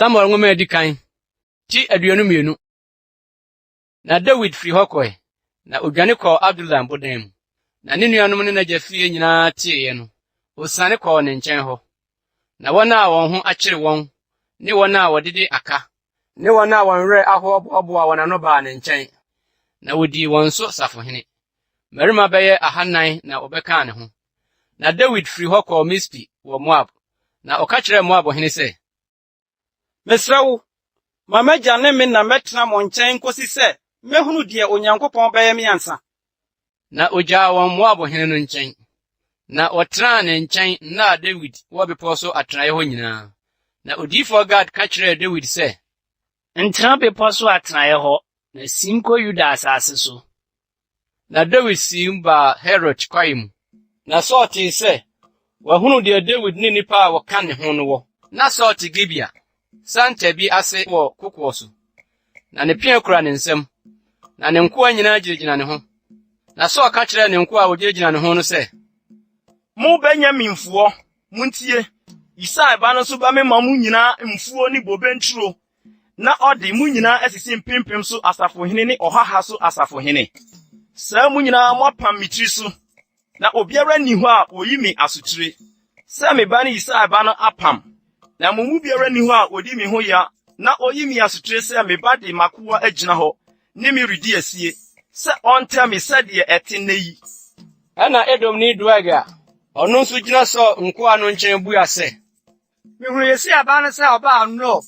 Samuel nwoma a edi kan, ti 22. Na Dawid fii hɔ kɔe, na odwane kɔɔ Adulam bodan mu. Na ne nuanom ne n'agya fie nyinaa teeɛ no, osiane kɔɔ ne nkyɛn hɔ. Na wɔn a wɔn ho akyere wɔn ne wɔn a wɔdede aka ne wɔn a wɔn werɛ ahoɔ boaboaa wɔn ano baa ne nkyɛn, na wodii wɔn so safohene. Mmarima bɛyɛ 400 na wɔbɛkaa ne ho. Na Dawid firi hɔ kɔɔ Mispe wɔ Moab, na ɔka kyerɛɛ Moab hene sɛ, Mesrɛ wo, ma m'agya ne me na mmɛtena mo nkyɛn nkosi sɛ mehunu deɛ Onyankopɔn bɛyɛ me ansa. Na ogyaa wɔn Moab hene no nkyɛn. Na wɔtenaa ne nkyɛn nna a Dawid wɔ bepɔw so atenae hɔ nyinaa. Na odiyifoɔ Gad ka kyerɛɛ Dawid sɛ, Ntena bepɔ so atenaeɛ hɔ, na sim kɔ Yuda asase so. Na Dawid siim baa Heret kwae mu. Na Saul tee sɛ wɔahunu deɛ Dawid ne nnipa a wɔka ne ho no wɔ. Na Saul te Gibea, santa bi ase wɔ kokoɔ so. Na ne pea kura ne nsam, na ne nkoa nyinaa gyinagyina ne ho. Na Saul ka kyerɛɛ ne nkoa a wɔgyinagyina ne ho no sɛ, Mo Benyaminfoɔ, montie! Yisai ba no nso bɛmema mo nyinaa mfuo ne bobe nturo na ɔde mo nyinaa asisi mpempem so asafohene ne ɔhaha so asafohene. Saa mo nyinaa moapam me tiri so, na obiara nni hɔ a oyi me asotire sɛ me ba ne Yisai ba no apam, na mo mu biara nni hɔ a odi me ho ya na oyi me asotire sɛ me ba de m'akoa agyina hɔ ne me redi asie sɛ ɔntɛ me sɛdeɛ ɛte nnɛ yi. Ɛnna Edomni Doeg a ɔno nso gyina Saul nkoa no nkyɛn bua sɛ, Mihuu Yesaia ba no sɛ ɔbaa Nob,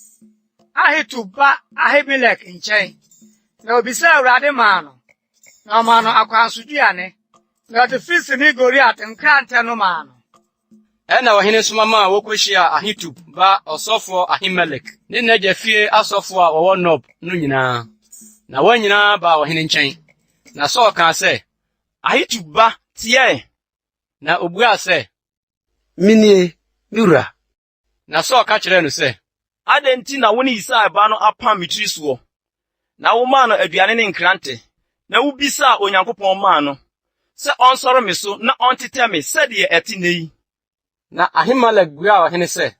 Ahitub ba Ahimelek nkyɛn, na obisaa Awurade maa no, na ɔmaa no akwansoduane, na ɔde Filistini Goliat nkrantɛ no maa no. Ɛnna ɔhene soma maa wokohyiaa Ahitub ba ɔsɔfoɔ Ahimelek ne n'agya fie asɔfoɔ a wɔwɔ Nob no nyinaa. Na wɔn nyinaa baa ɔhene nkyɛn. Na Saul kaa sɛ, Ahitub ba, tie ɛ! Na obuaa sɛ, Menie, me wura. Na Saul ka kyerɛɛ no sɛ, Adɛn nti na wo ne Yisai ba no apam me tiri soɔ, na womaa no aduane ne nkrante, na wobisaa Onyankopɔn maa no, sɛ ɔnsɔre me so na ɔntetɛ me sɛdeɛ ɛte nnɛ yi? Na Ahimelek buaa ɔhene sɛ,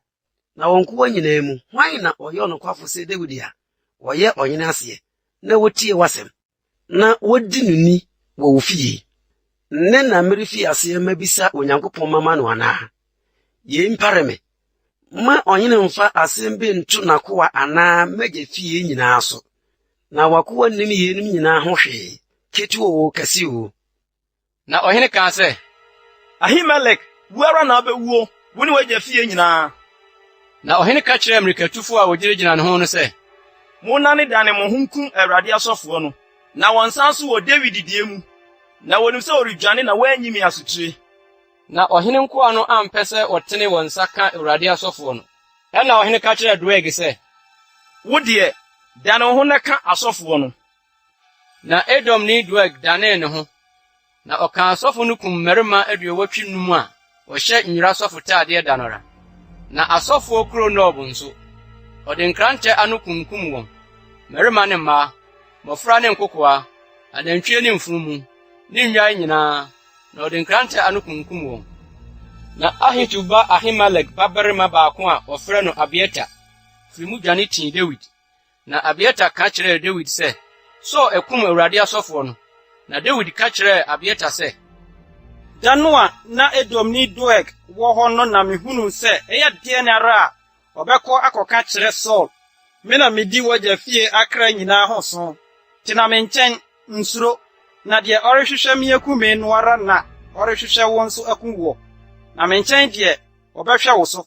Na wo nkoa nyinaa mu, hwan na ɔyɛ ɔnokwafo sɛ Dawid a ɔyɛ ɔhene aseɛ na wotie w'asɛm? na wodi no ni wɔ wo fie. Nnɛ na merefi aseɛ mabisa Onyankopɔn mama no anaa? Yei mpare me. Mma ɔhene mfa asɛm bi nto n'akoa anaa m'agya fie nyinaa so. Na w'akoa nnim yeinom nyinaa ho hwee, ketewa oo, kɛse oo. Na ɔhene kaa sɛ, Ahimelek, wo ara na wobɛwuo, wo ne w'agya fie nyinaa. Na ɔhene ka kyerɛɛ mmirikatufo a wɔgyinagyina ne ho no sɛ, Monnanedane mo ho nkum Awurade asɔfoɔ no, na wɔnsan nso wɔ Dawid deɛ mu, na wɔnim sɛ ɔredwane na wɔanyi me asotire. Na ɔhene nkoa no ampɛ sɛ wɔtene wɔn nsa ka Awurade asɔfoɔ no. Ɛnna ɔhene ka kyerɛɛ Doeg sɛ, Wo deɛ, dane wo ho na ka asɔfoɔ no. Na Edomni Doeg danee ne ho, na ɔkaa asɔfo no kum mmarima 85 a wɔhyɛ nwera asɔfotaadeɛ da no ara. Na asɔfoɔ kuro Nob nso, ɔde nkrantɛ ano kunkum wɔn, mmarima ne mmaa, mmɔfra ne nkokoaa, anantwie ne mfunumu, ne nnwan nyinaa, na ɔde nkrantɛ ano kunkum wɔn. Na Ahitub ba Ahimelek babarima baako a wɔfrɛ no Abiatar firi mu dwane tii Dawid. Na Abiatar ka kyerɛɛ Dawid sɛ, Saul akum Awurade asɔfoɔ no. Na Dawid ka kyerɛɛ Abiatar sɛ, Da no a na Edomni Doeg wɔ hɔ no na mehunuu sɛ ɛyɛ deɛn ara a ɔbɛkɔ akɔka akyerɛ Saul. Me na medi w'agya fie akra nyinaa ho so. Tena me nkyɛn, nsuro, na deɛ ɔrehwehwɛ me aku me no ara na ɔrehwehwɛ wo nso aku woɔ, na me nkyɛn deɛ, wɔbɛhwɛ wo so.